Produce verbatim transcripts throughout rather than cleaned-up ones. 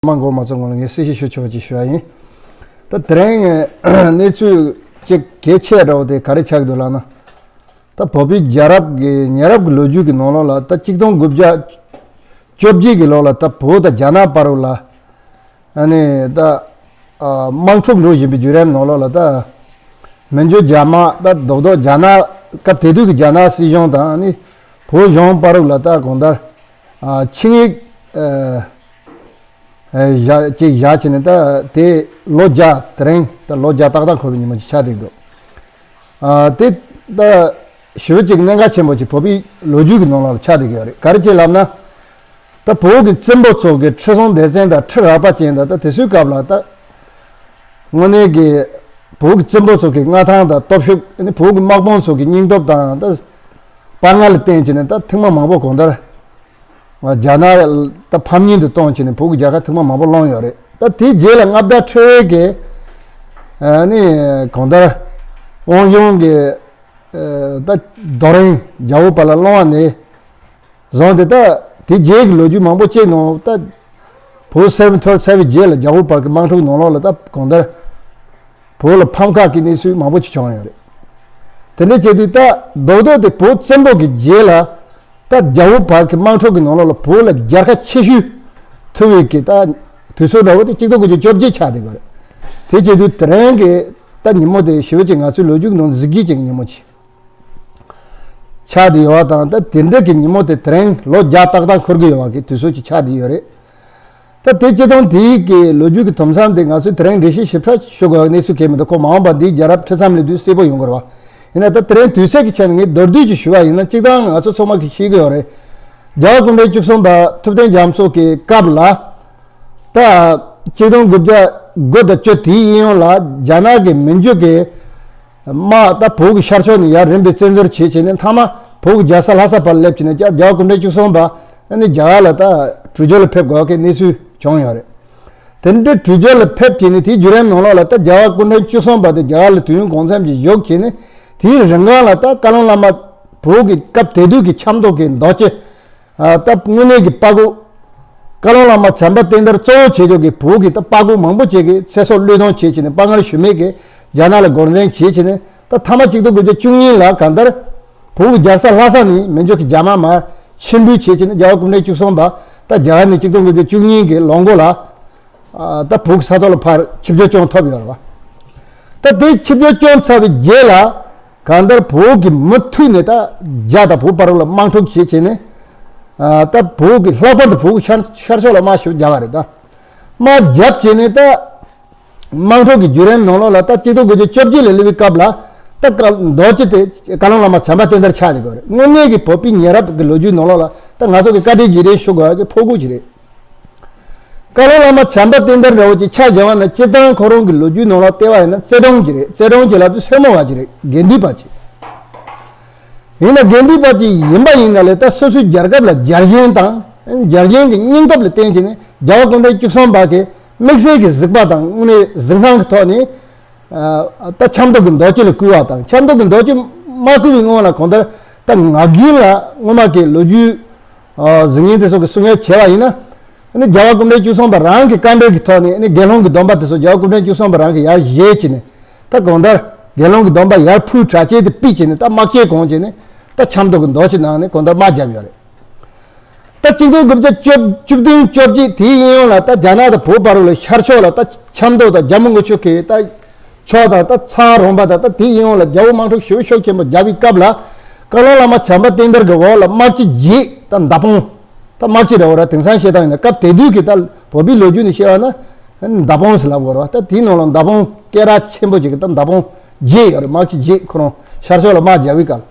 མ་འགོར་མ་ཚོར་སྔོན་ལ་ངས་གསལ་བཤད་ཞུ་ཆོག་ཅེས་ཞུ་བ་ཡིན། ད་དེ་རིང་གནས་ཚུལ་གཅིག་གལ་ཆེ་དྲགས་དེ་ག་རེ་ཆགས་འདུག་ལབ་ན། ད་བོད་པའི་རྒྱལ་རབས་ཀྱི་ཉེ་རབས་ཀྱི་ལོ་རྒྱུས་ཀྱི་ནང་ལོགས་ལ་ད་གཅིག་སྟོང་དགུ་བརྒྱ་བཅོ་བརྒྱད་ཀྱི་ལོ་ལ་ད་བོད་དང་རྒྱ་ནག་བར་ལ་ཨ་ནི་ད་དམག་འཁྲུག་འགྲོ་བཞིན་པའི་བརྒྱུད་རིམ་ནང་ལོགས་ལ་ད་མི་འཇུ་རྒྱ་དམག་ད་རྡོག་རྡོག་རྒྱ་ནག་སྐབས་དེ་དུས་ཀྱི་རྒྱ་ནག་སྲིད་གཞུང་དང་ཨ་ནི་བོད་གཞུང་བར་ལ་ད་གང་ལྟར་ཆིངས་ཡིག་བཞག་ཅིག་བཞག་བྱས་ནས་ད་དེ་ལོ་བརྒྱ་དེ་རིང་ད་ལོ་བརྒྱ་ཏག་ཏག་འཁོར་བའི་ཉིན་མོ་ཅིག་ཆགས་བསྡད་འདུག་ཨ་དེ་ད་ཞེ་པོ་ཅིག་གནད་འགག་ཆེན་པོ་ཅིག་བོད་པའི་ལོ་རྒྱུས་ཀྱི་ནང་ལ་ཆགས་བསྡད་ཀྱི་ཡོད་རེད། ག་རེ་བྱས་ལབ་ན། ད་བོད་ཀྱི་བཙན་པོ་ཚོ་གི་ཁྲི་སྲོང་ལྡེ་བཙན་དང་ཁྲི་རལ་པ་ཅན་དང་ད་དེ་ཚོའི་སྐབས་ལ་ད་དངོས་གནས་ཀྱི་བོད་ཀྱི་བཙན་པོ་ཚོ་གི་མངའ་ཐང་དང་སྟོབས་ཤུགས་ནི་བོད་ཀྱི་དམག་དཔུང་ཚོ་གི་སྙིང་སྟོབས་དང་ད་དཔའ་ངར་ལ་བརྟེན་བྱས་ནས་ད་ཐེངས་མ་མང་པོ་གང་ལྟར་རྒྱ་ནག་ད་ཕམ་ཉེས་དུ་གཏོང་བྱས་ནས་བོད་ཀྱི་རྒྱལ་ཁབ་ཐེངས་མ་མང་པོ་བླངས་ཡོད་རེད། ད་དེའི་རྗེས་ལ་མངའ་བདག་ཁྲི་སྲོང་གི་ནི་གང་ལྟར་དབང་གཞུང་གི་ད་རྡོ་རིང་རྒྱལ་པོ་བར་ལ་སློང་བ་ནས་བཟུང་སྟེ་ད་དེ་རྗེས་ཀྱི་ལོ་རྒྱུས་མང་པོ་བཅད་ནོ། ད་བོད་སེར་ཐོར་ཚར་བའི་རྗེས་ལ་རྒྱལ་པོ་བར་གྱི་དམག་འཁྲུག་ནང་ལོགས་ལ་ད་གང་ལྟར་བོད་ལ་ཕམ་ཁ་གི་གནས་ཚུལ་མང་པོ་ཅིག་བྱུང་ཡོད་རེད། དེ་འདྲ་བྱས་དུས་ད་རྡོག་རྡོག་དེ་བོད་བཙན་པོ་གི་རྗེས་ལ་ད་རྒྱལ་པོ་བར་གྱི་དམག་འཁྲུག་གི་ནང་ལོགས་ལ་བོད་ལ་རྒྱལ་ཁ་ཆེ་ཤོས་ཐོབ་པའི་གི་ད་དུས་ཚོད་འདྲ་བོ་དེ་གཅིག་སྟོང་དགུ་བརྒྱ་བཅོ་བརྒྱད་ཆགས་བསྡད་ཡོད་རེད། དེ་བྱས་དུས་དེ་རིང་གི་ད་ཉིན་མོ་དེ་ཞེ་པོ་ཅིག་ང་ཚོའི་ལོ་རྒྱུས་ཀྱི་ནང་གཟི་བརྗིད་ཅན་གྱི་ཉིན་མོ་ཅིག་ཆགས་བསྡད་ཡོད་པ་དང་། ད་དེ་འདྲ་གི་ཉིན་མོ་དེ་དེ་རིང་ལོ་བརྒྱ་ཏག་ཏག་འཁོར་གྱི་ཡོད་པ་གི་དུས་ཚོད་ཅིག་ཆགས་བསྡད་ཡོད་རེད། ད་དེ་སྤྱིར་བཏང་དེའི་གི་ལོ་རྒྱུས་ཀྱི་དུམ་མཚམས་དེ་ང་ཚོས་དེ་རིང་འགྲེལ་བཤད་ཞིབ་ཕྲ་ཞུ་དགོས་པའི་གནས་ཚུལ་གང་ཡང་མི་འདུག་ཁོ་མ་འོངས་པ་འདིའི་རྒྱལ་རབས་ཁྲི་མཚམས་ལ་དུས་གསལ་པོ་ཡོང་དགོས་རེད་པ། ཡིན་ན་ད་དེ་རིང་དུས་ཚོད་ཀྱི་ཆ་ནས་ངས་མདོར་བསྡུས་ཀྱིས་ཞུ་བ་ཡིན་ན། སྤྱིར་བཏང་ང་ཚོ་ཚང་མ་གིས་ཤེས་ཀྱི་ཡོད་རེད། རྒྱལ་བ་སྐུ་ཕྲེང་བཅུ་གསུམ་པ་ཐུབ་བསྟན་རྒྱ་མཚོ་གི་སྐབས་ལ་ད་གཅིག་སྟོང་དགུ་བརྒྱ་དགུ་དང་བཅུ་དེའི་གཡས་གཡོན་ལ་རྒྱ་ནག་གི་མི་འཇུ་གི་དམག་ད་བོད་ཀྱི་ཤར་ཕྱོགས་ནས་ཡར་རིམ་པས་བཙན་འཛུལ་བྱས་བྱས་ནས་མཐའ་མ་བོད་ཀྱི་རྒྱལ་ས་ལྷ་ས་བར་སླེབས་བྱས་ནས་རྒྱལ་བ་སྐུ་ཕྲེང་བཅུ་གསུམ་པ་ཨ་ནི་རྒྱ་གར་ལ་ད་བྲོས་བྱོལ་ལ་ཕེབས་དགོས་ཀྱི་གནས་ཚུལ་བྱུང་ཡོད་རེད། དེ་འདྲའི་བྲོས་བྱོལ་ལ་ཕེབས་བྱས་ནས་དེའི་བརྒྱུད་རིམ་ནང་ལོགས་ལ་ད་རྒྱལ་བ་སྐུ་ཕྲེང་བཅུ་གསུམ་པ་དེ་རྒྱ་གར་ལ་དུས་ཡུན་གང་འཚམ་ཅིག་བཞུགས་བྱས་ནས། དེའི་རིང་གང་ལ་ད་བཀའ་བློན་བླ་མ་བོད་ཀྱི་སྐབས་དེ་དུས་ཀྱི་ཆབ་མདོ་གི་མདོ་སྤྱི། ད་དངོས་གནས་ཀྱི་དཔའ་བོ་བཀའ་བློན་བླ་མ་བྱམས་པ་བསྟེན་དར་གཙོ་བོ་བྱེད་ཆོག་གི་བོད་ཀྱི་ད་དཔའ་བོ་མང་པོ་ཅིག་གིས་ཚེ་སྲོག་བློས་གཏོང་བྱེད་བྱས་ནས་དཔའ་ངར་ཞུམ་མེད་ཀྱིས་རྒྱ་ནག་ལ་འགོག་འཛིང་བྱེད་བྱས་ནས། ད་མཐའ་མ་གཅིག་སྟོང་དགུ་བརྒྱ་བཅུ་གཉིས་ལ་གང་ལྟར་བོད་ཀྱི་རྒྱལ་ས་ལྷ་ས་ནས་མི་འཇུ་གི་རྒྱ་དམག་མར་ཕྱིར་འབུད་བྱེད་བྱས་ནས་རྒྱལ་བ་སྐུ་ཕྲེང་བཅུ་གསུམ་པ་ད་རྒྱ་གར་ནས་གཅིག་སྟོང་དགུ་བརྒྱ་བཅུ་གཉིས་ཀྱི་ལོ་མགོ་ལ་ད་བོད་ཀྱི་ས་ཐོག་ལ་ཕར་ཆིབས་བསྒྱུར་བསྐྱངས་ཐུབ་ཡོད་རེད་པ། ད་དེ་ཆིབས་བསྒྱུར་བསྐྱངས་ཚར་བའི་རྗེས་ལ་གང་ལྟར་བོད་ཀྱི་མུ་མཐུད་ནས་ད་རྒྱ་དང་བོད་བར་ལ་དམག་འཁྲུག་བྱེད་བྱས་ནས། ད་བོད་ཀྱི་ལྷག་པར་དུ་བོད་ཀྱི་ཤར་ཤར་ཕྱོགས་ལ་དམག་ཞེ་པོ་རྒྱག་པ་རེད། ད་དམག་བརྒྱབ་བྱས་ནས་ད་དམག་འཁྲུག་གི་བརྒྱུད་རིམ་ནང་ལོགས་ལ་ད་གཅིག་སྟོང་དགུ་བརྒྱ་བཅོ་བརྒྱད་ལ་སླེབས་པའི་སྐབས་ལ་ད་བཀའ་མདོ་སྤྱི་དེ་བཀའ་བློན་བླ་མ་བྱམས་པ་བསྟེན་དར་ཆགས་ནས་དགོས་རེད། དངོས་གནས་ཀྱི་བོད་པའི་ཉེ་རབས་ཀྱི་ལོ་རྒྱུས་ནང་ལོགས་ལ་ད་ང་ཚོ་གི་བཀའ་དྲིན་རྗེས་དྲན་ཞུ་དགོས་ཡ་གི་ཕྲུ་གུ་ཅིག་རེད། བཀའ་བློན་བླ་མ་བྱམས་པ་བསྟེན་དར་འདྲ་བོ་ཅིག་ཆ་བཞག་པ་ན། སྤྱིར་བཏང་ཁོ་རང་གི་ལོ་རྒྱུས་ནང་ལ་བལྟས་པ་ཡིན་ན་བརྩེ་དུང་གི་རེད། བརྩེ་དུང་གི་ལབ་དུས་སེར་མོ་བ་ཅིག་རེད། དགེ་འདུན་པ་ཅིག་ཡིན་ན་དགེ་འདུན་པ་ཅིག་ཡིན་པ་ཡིན་ན་ལས་ད་སོ་སོའི་རྒྱལ་ཁབ་ལ་རྒྱལ་ཞེན་དང་རྒྱལ་ཞེན་གྱི་སྙིང་སྟོབས་ལ་བརྟེན་བྱས་ནས་རྒྱལ་བ་སྐུ་ཕྲེང་བཅུ་གསུམ་པ་གི་དམིགས་བསལ་གྱི་གཟིགས་པ་དང་དངོས་གནས་གཟིགས་སྣང་གི་ཐོག་ནས། ད་ཆབ་མདོ་གི་མདོ་སྤྱི་ལ་བསྐུལ་བ་དང་། ཆབ་མདོ་གི་མདོ་སྤྱི་མ་བསྐུལ་བའི་སྔོན་ལ་གང་ལྟར་ད་ངག་རྒྱུན་ལ་སྔོན་མ་གི་ལོ་རྒྱུས་གཟིགས་མཁན་དེ་ཚོ་གི་གསུང་ཡ་བྱས་པ་ཡིན་ན། ཨ་ནི་རྒྱལ་བ་སྐུ་ཕྲེང་བཅུ་གསུམ་པ་རང་གི་བཀའ་འབྲེལ་གྱི་ཐོག་ནས་ཨ་ནི་དགེ་སློང་གི་སྡོམ་པ་དེ་ཚོ་རྒྱལ་བ་སྐུ་ཕྲེང་བཅུ་གསུམ་པ་རང་གིས་ཡར་བཞེས་བྱས་ནས། ད་གང་ལྟར་དགེ་སློང་གི་སྡོམ་པ་ཡར་ཕུལ། གྲྭ་ཆས་དེ་ཕུལ་བྱས་ནས་ད་དམག་ཆས་གོན་བྱས་ནས་ད་ཆབ་མདོ་གི་མདོ་སྤྱི་ནང་ནས་གང་ལྟར་དམག་བརྒྱབ་ཡོད་རེད། ད་གཅིག་སྟོང་དགུ་བརྒྱ་བཅུ་བདུན་བཅོ་བརྒྱད་དེའི་གཡས་གཡོན་ལ་ད་རྒྱ་ནག་དང་བོད་བར་ལ་ཤར་ཕྱོགས་ལ་ད་ཆབ་མདོ་དང་རྒྱ་མི་མངའ་ཆོས་ཁེ་ད་ཕྱོགས་དང་ད་ཚ་རོང་པ་དང་ད་དེའི་གཡས་གཡོན་ལ་རྒྱ་བོད་དམག་འཁྲུག་ཞེ་པོ་ཤུགས་ཆེན་པོ་བརྒྱབ་པའི་སྐབས་ལ། བཀའ་བློན་བླ་མ་བྱམས་པ་བསྟེན་དར་གྱི་འོག་ལ་དམག་སྤྱི་བརྒྱད་ད་མདའ་དཔུང་། ད་དམག་སྤྱི་རེད་བ་ར། དེང་སང་བཤད་སྟངས་ཡིན་ན་སྐབས་དེ་དུས་ཀྱི་ད་བོད་པའི་ལོ་རྒྱུས་ནས་བཤད་པ་ན་མདའ་དཔུང་ཟེར་ལབ་དགོས་རེད་བ། ད་དེའི་ནང་ལ་མདའ་དཔུང་སྐད་གྲགས་ཆེན་པོ་ཅིག་གི་ད་མདའ་དཔུང་བརྒྱད་ཡོད་རེད། དམག་སྤྱི་བརྒྱད་ཁོ་རང་ཤར་ཕྱོགས་ལ་དམག་རྒྱག་པའི་སྐབས།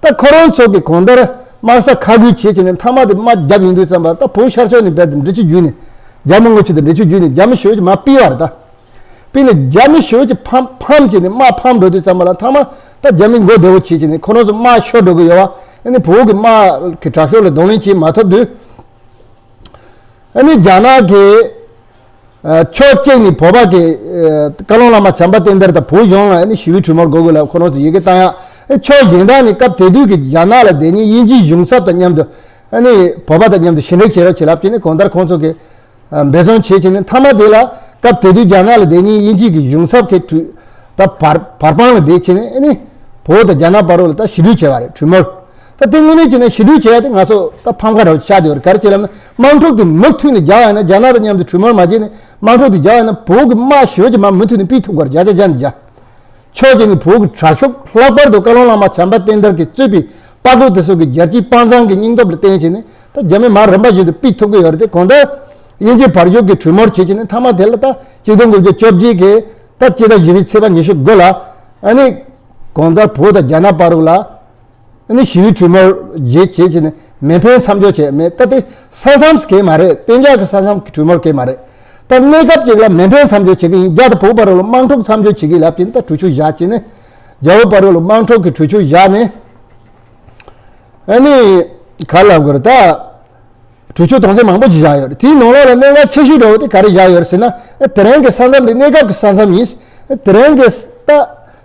ད་ཁོ་རང་ཚོ་གི་གང་ལྟར་དམག་ས་ཁ་རྒྱུག་བྱེད་བྱས་ནས་མཐའ་མ་དེ་དམག་རྒྱབ་ཡོང་དུས་ཙམ་པ་ད་བོད་ཤར་ཕྱོགས་ནས་རྦད་དེ་འབྲི་ཆུ་བརྒྱུད་ནས་རྒྱ་མི་མངའ་ཆོས་དང་འབྲི་ཆུ་བརྒྱུད་ནས་རྒྱ་མི་ཞེ་པོ་ཅིག་མར་ཕུད་པ་རེད་ད། ཕུད་ནས་རྒྱ་མི་ཞེ་པོ་ཅིག་ཕམ་ཕམ་བྱས་ནས་དམག་ཕམ་འགྲོ་དུས་ཙམ་པ་ལ་མཐའ་མ་ད་རྒྱ་མི་མགོ་བདེ་བོ་བྱེད་བྱས་ནས་ཁོ་རང་ཚོ་དམག་ཤོར་འགྲོ་གི་ཡོད་པ། ཨ་ནི་བོད་ཀྱི་དམག་གི་དྲག་ཤུགས་ལ་གདོང་ལེན་བྱེད་མ་ཐུབ་དུས། ཨ་ནི་རྒྱ་ནག་གིས་ཨ་ཕྱོགས་གཅིག་ནས་བོད་པ་གི་ཨ་བཀའ་བློན་བླ་མ་བྱམས་པ་བསྟེན་དར་དང་བོད་གཞུང་ལ་ཨ་ནི་ཞི་བའི་གྲོས་མོལ་དགོས་དགོས་ལ་ཁོ་རང་ཚོ་ཡི་གེ་བཏང་ཡ། ཨ་ཕྱོགས་གཞན་དག་ནས་སྐབས་དེ་དུས་ཀྱི་རྒྱ་ནག་ལ་བསྡད་མཁན་དབྱིན་ཇིའི་གཞུང་ཚབ་དང་མཉམ་དུ་ཨ་ནི་བོད་པ་དང་མཉམ་དུ་ཞི་འགྲིག་བྱེད་རོགས་བྱེད་ལབ་བྱས་ནས་གང་ལྟར་ཁོང་ཚོ་གི་ འབད་བརྩོན་བྱེད་བྱས་ནས་མཐའ་མ་དེ་ལ་སྐབས་དེ་དུས་རྒྱ་ནག་ལ་བསྡད་མཁན་དབྱིན་ཇི་གི་གཞུང་ཚབ་ཀྱི་གྲོས་ད་བར་བར་དཔང་ལ་བསྡད་བྱས་ནས་ཨ་ནི་བོད་དང་རྒྱ་ནག་བར་ལ་ད་ཞི་འགྲིག་བྱས་པ་རེད། གྲོས་མོལ། ད་དེ་དངོས་གནས་བྱས་ན་ཞི་འགྲིག་བྱས་ཏེ་ང་ཚོ་ད་ཕམ་ཁ་རོགས་ཆགས་བསྡད་ཡོད་རེད། ག་རེ་བྱས་ལབ་ན་དམག་འཁྲུག་དེ་མུ་མཐུད་ནས་རྒྱག་ཡ་ན་རྒྱ་ནག་དང་མཉམ་དུ་གྲོས་མོལ་མ་བྱས་ནས་དམག་འཁྲུག་དེ་རྒྱག་ཡ་ན་བོད་ཀྱི་དམག་ཞེ་པོ་ཅིག་མར་མུ་མཐུད་ནས་སྤེལ་ཐུབ་དགོས་རེད། བརྒྱ་ཆ་བརྒྱ་ནས་བརྒྱ། ཕྱོགས་གཅིག་ནས་བོད་ཀྱི་དྲག་ཤུགས། ལྷག་པར་དུ་བཀའ་བློན་བླ་མ་བྱམས་པ་བསྟན་དར་གྱིས་གཙོས་པའི་དཔའ་རྒོད་དེ་ཚོ་གི་རྒྱལ་གཅེས་དཔའ་མཛངས་ཀྱི་སྙིང་སྟོབས་ལ་བརྟེན་བྱས་ནས་ད་རྒྱ་མི་མར་རིམ་པ་བཞིན་དུ་སྤེལ་ཐུབ་ཀྱི་ཡོད་རེད་དེ། གང་ལྟར་དབྱིན་ཇི་བར་བརྒྱུད་ཀྱི་གྲོས་མོལ་བྱེད་ཀྱི་ནི་མཐའ་མ་དེ་ལ་ད་གཅིག་སྟོང་དགུ་བརྒྱ་བཅོ་བརྒྱད་ཀྱི་ད་སྤྱི་ཟླ་བཞི་པའི་ཚེས་པ་ཉི་ཤུ་དགུ་ལ་ཨ་ནི་གང་ལྟར་བོད་དང་རྒྱ་ནག་བར་ལ་ཨ་ནི་ཞི་བའི་གྲོས་མོལ་བརྒྱུད་བྱེད་ཀྱི་ནི་མེ་འཕེན་མཚམས་འཇོག་བྱས་མེད། ད་དེ་ས་མཚམས་སུ་གས་མ་རེད། གཏན་འཇགས་ཀྱི་ས་མཚམས་ཀྱི་གྲོས་མོལ་གས་མ་རེད། ད་གནས་སྐབས་ཅིག་ལ་མེ་འཕེན་མཚམས་འཇོག་བྱེད་ཀྱི་ཡིན། རྒྱ་དང་བོད་བར་ལ་དམག་འཁྲུག་མཚམས་འཇོག་བྱེད་ཀྱི་ལབ་ཀྱི་ནི་ད་གྲོས་ཆོད་བཞག་ཀྱི་ནི་རྒྱ་བོད་བར་ལ་དམག་འཁྲུག་གི་གྲོས་ཆོད་བཞག་ནས་ཨ་ནི་ག་ལབ་དགོས་རེད། ད་གྲོས་ཆོད་དོན་ཚན་མང་པོ་ཞིག་བཞག་ཡོད་རེད། དེའི་ནང་ལོགས་ལ་གནད་འགག་ཆེ་ཤོས་འདྲ་བོ་དེ་ག་རེ་བཞག་ཡོད་རེད་ཟེར་ན། དེ་རིང་གི་ས་མཚམས་དེ་གནས་སྐབས་ཀྱི་ས་མཚམས་ཡིན། དེ་རིང་གི་ད་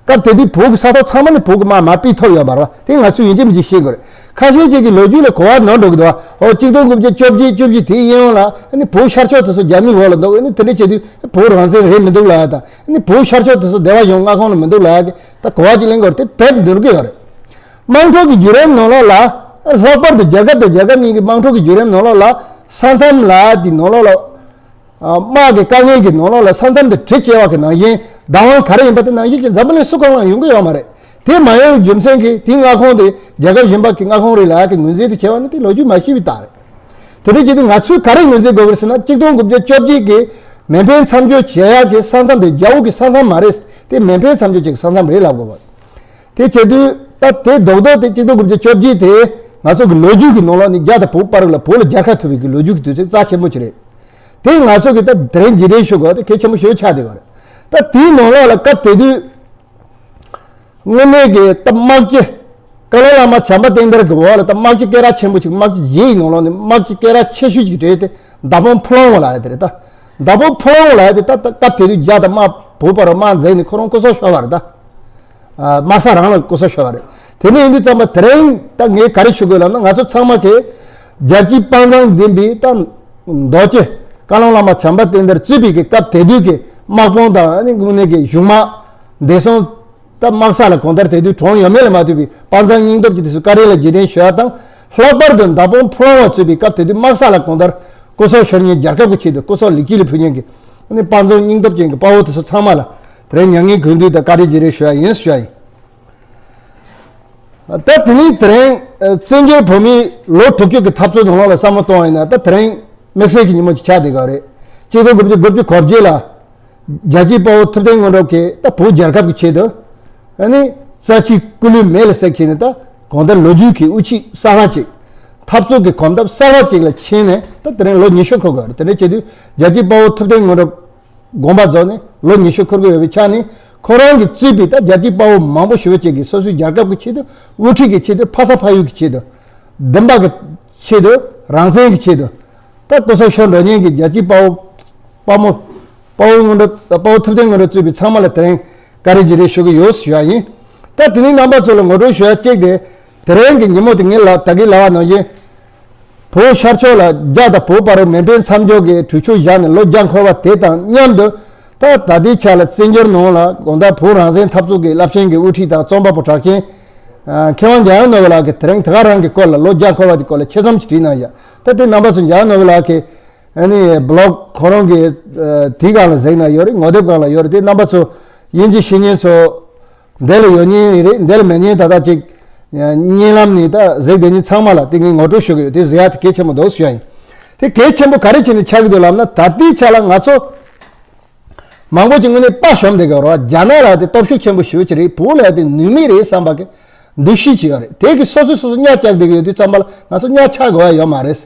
སྐབས་དེ་དུས་བོད་ཀྱི་ས་ཐོག་ཚང་མ་ནས་བོད་ཀྱི་དམག་མར་སྤེལ་ཐུབ་ཡོད་མ་རེད་བ། དེ་ང་ཚོས་ཡིན་གཅིག་མིན་གཅིག་ཤེས་དགོས་རེད། ཁ་ཤས་ཅིག་གི་ལོ་རྒྱུས་ལ་གོ་བ་ནོར་འགྲོ་གི་འདུག་བ། ཨོ་གཅིག་སྟོང་དགུ་བརྒྱ་བཅོ་བརྒྱད་བཅུ་བཞི་དེའི་གཡས་གཡོན་ལ་ཨ་ནི་བོད་ཤར་ཕྱོགས་དེ་ཚོ་རྒྱ་མིའི་འོག་ལ་འདུག་ཨ་ནི་དེ་འདྲ་བྱེད་དུས་བོད་རང་བཙན་རེད་མི་འདུག་ལབ་ཡ་དང་། ཨ་ནི་བོད་ཤར་ཕྱོགས་དེ་ཚོ་སྡེ་བ་གཞུང་མངའ་ཁོངས་ལ་མི་འདུག་ལབ་ཡ་གི་ད་གོ་བ་ཅིག་ལེན་དགོས་རེད། དེ་རྦད་འགྱུར་གི་ཡོད་རེད། དམག་འཁྲུག་གི་བརྒྱུད་རིམ་ནང་ལོགས་ལ། ལྷག་པར་དུ་རྒྱལ་ཁབ་དང་རྒྱལ་ཁབ་གཉིས་ཀྱི་དམག་འཁྲུག་གི་བརྒྱུད་རིམ་ནང་ལོགས་ལ། ས་མཚམས་ལ་དེ་ནང་ལོགས་ལ། དམག་གི་དཀའ་ངལ་གྱི་ནང་ལོགས་ལ་ས་མཚམས་དེ་གྲི་བཅད་པ་གི་ནང་བཞིན་བདག་དབང་ག་རེ་ཡིན་པ་དེ་ནང་བཞིན་གྱི་འཛམ་བུ་གླིང་སུ་གང་ལ་ཡོང་གི་ཡོད་མ་རེད། དེ་མ་ཡོང་རྒྱུ་མཚན་གྱིས་དེའི་མངའ་ཁོངས་དེ་རྒྱལ་ཁབ་གཞན་པ་གི་མངའ་ཁོངས་རེད་ལབ་ཡ་གི་ངོས་འཛིན་དེ་བྱས་པ་ནི་དེ་ལོ་རྒྱུས་མ་ཤེས་པའི་རྟགས་རེད། དེ་འདྲ་བྱས་དུས་ང་ཚོས་ག་རེ་ངོས་འཛིན་དགོས་ཀྱི་རེད་ཟེར་ན། གཅིག་སྟོང་དགུ་བརྒྱ་བཅོ་བརྒྱད་ཀྱི་མེ་འཕེན་མཚམས་འཇོག་བྱེད་ཡག་གི་ས་མཚམས་དེ་རྒྱ་བོད་ཀྱི་ས་མཚམས་མ་རེད། དེ་མེ་འཕེན་མཚམས་འཇོག་བྱེད་ཀྱི་ས་མཚམས་རེད་ལབ་དགོས་པ། དེ་བྱེད་དུས་ད་དེ་རྡོག་རྡོག་དེ་གཅིག་སྟོང་དགུ་བརྒྱ་བཅོ་བརྒྱད་དེ་ང་ཚོ་གི་ལོ་རྒྱུས་ཀྱི་ནང་ལོགས་ནས་རྒྱ་དང་བོད་བར་ལ་བོད་ལ་རྒྱལ་ཁ་ཐོབ་པའི་གི་ལོ་རྒྱུས་ཀྱི་དུས་ཚོད་རྩ་ཆེན་པོ་ཅིག་རེད། དེ་ང་ཚོ་གི་ད་དེ་རིང་རྗེས་དྲན་ཞུ་དགོས་དེ་གལ་ཆེན་པོ་ཞེ་པོ་ཆགས་བསྡད་པ་རེད། ད་དེའི་ནང་ལོགས་ལ་སྐབས་དེ་དུས་དངོས་གནས་ཀྱི་ད་དམག་སྤྱི་བཀའ་བློན་བླ་མ་བྱམས་པ་བསྟན་དར་གྱི་འོག་ལ་ད་དམག་སྤྱི་སྐད་གྲགས་ཆེན་པོ་ཅིག་དམག་སྤྱི་རྗེ་ཡི་ནང་ལོགས་ནས་དམག་སྤྱི་སྐད་གྲགས་ཆེ་ཤོས་ཅིག་གྲས་དེ་མདའ་དཔོན་ཕུ་ལོང་བ་ལ་ཡ་དེ་རེད། ད་མདའ་དཔོན་ཕུ་ལོང་བ་ལ་ཡ་དེ་ད་ད་སྐབས་དེ་དུས་རྒྱ་དང་དམག་བོད་བར་དམག་འཛིང་ནས་ཁོ་རང་སྐུ་སྲོག་ཤོར་བ་རེད། ད་དམག་ས་རང་ལ་སྐུ་སྲོག་ཤོར་བ་རེད། དེ་ནས་ཡིན་དུས་ཙམ་པ་དེ་རིང་ད་ངས་ག་རེ་ཞུ་དགོས་ལབ་ན། ང་ཚོ་ཚང་མ་གིས་རྒྱལ་གཅེས་དཔའ་མཛངས་ལྡན་པའི་ད་རྡོ་རྗེ་བཀའ་བློན་བླ་མ་བྱམས་པ་བསྟན་དར་གཙོས་པའི་གི་སྐབས་དེ་དུས་ཀྱི་དམག་དཔུང་དང་ཨ་ནི་དངོས་གནས་ཀྱི་གཞུང་དམག་བདེ་སྲུང་། ད་དམག་ས་ལ་གང་ལྟར་དེ་དུས་གྲོངས་ཡོད་མེད་ལ་མ་ལྟོས་པའི་དཔའ་མཛངས་སྙིང་སྟོབས་ཀྱི་དུས་སུ་བཀའ་དྲིན་ལ་རྗེས་དྲན་ཞུ་ཡ་དང་། ལྷག་པར་དུ་མདའ་དཔོན་ཕུ་ལོང་བ་གཙོས་པའི་སྐབས་དེ་དུས་དམག་ས་ལ་གང་ལྟར་སྐུ་སྲོག་ཤོར་མཁན། རྒྱལ་ཁབ་ཀྱི་ཆེད་དུ་སྐུ་སྲོག་ལེགས་སྐྱེས་ལ་ཕུལ་མཁན་གྱི་ཨ་ནི་དཔའ་མཛངས་སྙིང་སྟོབས་ཅན་གྱི་དཔའ་བོ་དེ་ཚོ་ཚང་མ་ལ་དེ་རིང་མྱ་ངན་གུས་འདུད་དང་བཀའ་དྲིན་རྗེས་དྲན་ཞུ་ཡ་ཡིན་ཞུ་ཡ་ཡིན། ད་དེ་ནས་དེ་རིང་བཙན་བྱོལ་བོད་མིའི་ལོ་དྲུག་ཅུ་གི་འཐབ་རྩོད་ནང་ལོགས་ལ་བསམ་བློ་གཏོང་བ་ཡིན་ན། ད་དེ་རིང་དམིགས་བསལ་གྱི་ཉིན་མོ་ཅིག་ཆགས་བསྡད་ཡོད་རེད། གཅིག་སྟོང་དགུ་བརྒྱ་དགུ་བཅུ་གོ་བརྒྱད་ལ་རྒྱལ་གཅེས་དཔའ་བོ་ཐུབ་བསྟན་དངོས་གྲུབ་ཀྱིས་ད་བོད་རྒྱལ་ཁབ་ཀྱི་ཆེད་དུ་ཨ་ནི་རྩ་ཆེའི་སྐུ་ལུས་མེ་ལ་བསྲེགས་བྱས་ནས། ད་གང་ལྟར་ལོ་རྒྱུས་ཀྱི་དབུ་ཁྱུད་གསར་པ་ཅིག་འཐབ་རྩོད་ཀྱི་གོམ་སྟབས་གསར་པ་ཅིག་ལ་ཕྱིན་ནས་ད་དེ་རིང་ལོ་ཉི་ཤུ་འཁོར་དགོས་རེད། དེ་འདྲ་བྱེད་དུས་རྒྱལ་གཅེས་དཔའ་བོ་ཐུབ་བསྟན་དངོས་གྲུབ་དགོངས་པ་རྫོགས་ནས་ལོ་ཉི་ཤུ་འཁོར་གྱི་ཡོད་པའི་ཆ་ནས། ཁོ་རང་གིས་གཙོས་པའི་ད་རྒྱལ་གཅེས་དཔའ་བོ་མང་པོ་ཞེ་པོ་ཅིག་གིས་སོ་སོའི་རྒྱལ་ཁབ་ཀྱི་ཆེད་དུ། དབུ་ཁྲིད་ཀྱི་ཆེད་དུ། ཕ་ས་ཕ་ཡུལ་གྱི་ཆེད་དུ། བདེན་པ་གི་ཆེད་དུ། རང་བཙན་གྱི་ཆེད་དུ། ད་སྐུ་སྲོག་ཤོར་འགྲོ་མཁན་གྱི་རྒྱལ་གཅེས་དཔའ་བོ། དཔའ་མོ། དཔའ་བོ་དངོས་གྲུབ། དཔའ་བོ་ཐུབ་བསྟན་དངོས་གྲུབ་གཙོས་པའི་ཚང་མ་ལ་དེ་རིང་བཀའ་དྲིན་རྗེས་དྲན་ཞུ་གི་ཡོད་ཞུ་བ་ཡིན། ད་དེ་ནས་རྣམ་པ་ཚོ་ལ་ངོ་སྤྲོད་ཞུ་ཡ་གཅིག་དེ། དེ་རིང་གི་ཉིན་མོ་དེ་ངས་ལ་ད་གིན་ལབ་པ་ནང་བཞིན། བོད་ཤར་ཕྱོགས་ལ་རྒྱ་དང་བོད་བར་མེ་འཕེན་མཚམས་འཇོག་གི་གྲོས་ཆོད་བཞག་ནས་ལོ་བརྒྱ་འཁོར་བ་དེ་དང་མཉམ་དུ། ད་ད་ལྟའི་ཆ་ལ་བཙན་བྱོལ་ནང་ལ་གང་ལྟར་བོད་རང་བཙན་འཐབ་རྩོད་ཀྱི་རླབས་ཆེན་གྱི་དབུ་ཁྲིད་དང་རྩོམ་པ་པོ་གྲགས་ཅན། ཨ། མཁས་དབང་འཇམ་དབྱངས་ནོར་བུ་ལགས་ཀྱིས་དེ་རིང་དེ་ག་རང་གི་སྐོར་ལ། ལོ་བརྒྱ་འཁོར་བ་དེའི་སྐོར་ལ་ཆེད་རྩོམ་ཅིག་བྲིས་གནང་ཡོད། ད་དེ་རྣམ་པ་ཚོ་འཇམ་དབྱངས་ནོར་བུ་ལགས་ཀྱི་ཨ་ནི་བི་ལོག་ཁོ་རང་གི་ཨ་དེའི་སྒང་ལ་གཟིགས་ན་ཡོད་རེད། ངོ་དེབ་སྒང་ལ་ཡོད་རེད། དེ་རྣམ་པ་ཚོ་དབྱིན་ཇི་ཤེས་མཁན་ཚོ། འདི་ལ་ཡོད་མཁན་རེད། འདི་ལ་མེད་མཁན་ད་ལྟ་ཅིག་བརྙན་ལམ་ནས་ད་གཟིགས་བསྡད་མཁན་ཚང་མ་ལ་དེ་ངས་ངོ་སྤྲོད་ཞུ་གི་ཡོད། དེ་གཟིགས་ཡ་དེ་གལ་ཆེན་པོ་འདུག་ཞུ་ཡ་ཡིན། དེ་གལ་ཆེན་པོ་ག་རེ་བྱས་ནས་ཆགས་ཀྱི་འདུག་ལབ་ན། ད་ལྟའི་ཆ་ལ་ང་ཚོ་མང་པོ་ཅིག་དངོས་གནས་དཔའ་ཞུམ་བསྡད་ཀྱི་ཡོད་རེད་བ། རྒྱ་ནག་ལ་དེ་སྟོབས་ཤུགས་ཆེན་པོ་ཞེ་པོ་ཅིག་རེད། བོད་ལ་དེ་ནུས་མེད་རེད་བསམ་པ་གི་འདུ་ཤེས་ཅིག་ཡོད་རེད། དེ་གི་སོ་སོས་སོ་སོ་གཉའ་བཅག་བསྡད་ཀྱི་ཡོད་དུས་ཙམ་པ་ལ་ང་ཚོ་གཉའ་ཆག་དགོས་ཡ་ཡོད་མ་རེད།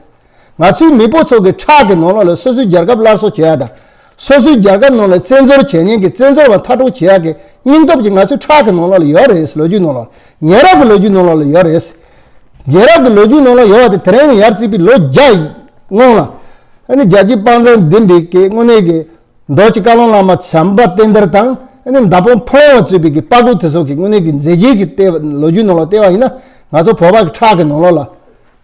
ང་ཚོའི་མི་པོ་ཚོ་གི་ཁྲག་གི་ནང་ལོགས་ལ་སོ་སོའི་རྒྱལ་ཁབ་སླར་གསོ་བྱེད་ཡ་དང་། སོ་སོའི་རྒྱལ་ཁབ་ནང་ལ་བཙན་འཛུལ་བྱེད་མཁན་གྱི་བཙན་འཛུལ་བ་མཐར་སྐྲོད་བྱེད་ཡ་གི་སྙིང་སྟོབས་ཀྱི་ང་ཚོའི་ཁྲག་གི་ནང་ལོགས་ལ་ཡོད་རེད། ལོ་རྒྱུས་ནང་ལ། ཉེ་རབས་ཀྱི་ལོ་རྒྱུས་ནང་ལོགས་ལ་ཡོད་རེད། ཉེ་རབས་ཀྱི་ལོ་རྒྱུས་ནང་ལ་ཡོད་པ་དེ་དེ་རིང་ནས་ཡར་བརྩིས་པའི་ལོ་བརྒྱ་ཡི་སྔོན་ལ། ཨ་ནི་རྒྱལ་གཅེས་དཔའ་མཛངས་ལྡན་པའི་གི་དངོས་གནས་ཀྱི་རྡོ་རྗེ་བཀའ་བློན་བླ་མ་བྱམས་པ་བསྟན་དར་དང་། ཨ་ནི་མདའ་དཔོན་ཕུ་ལོང་བ་གཙོས་པའི་གི་དཔའ་རྒོད་དེ་ཚོ་གི་དངོས་གནས་ཀྱི་མཛད་རྗེས་ཀྱི་ལྟེ་བ། ལོ་རྒྱུས་ནང་ལ་བལྟས་པ་ཡིན་ན། ང་ཚོ་བོད་པ་གི་ཁྲག་གི་ནང་ལོགས་ལ་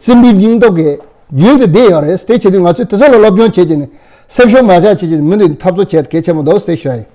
སྲིན་པོའི་སྙིང་སྟོབས་ཀྱི་རྒྱུན་དུ་བསྡད་ཡོད་རེད། དེ་བྱེད་དུས་ང་ཚོས་དེ་ཚོ་ལ་སློབ་སྦྱོང་བྱེད་ཀྱི་ནི། སེམས་ཤུགས་མ་ཆག་བྱེད་ཀྱི་མི་འདི་འཐབ་རྩོད་བྱེད་གལ་ཆེན་པོ་འདུག་ཟེར་ཞུ་ཡ་ཡིན།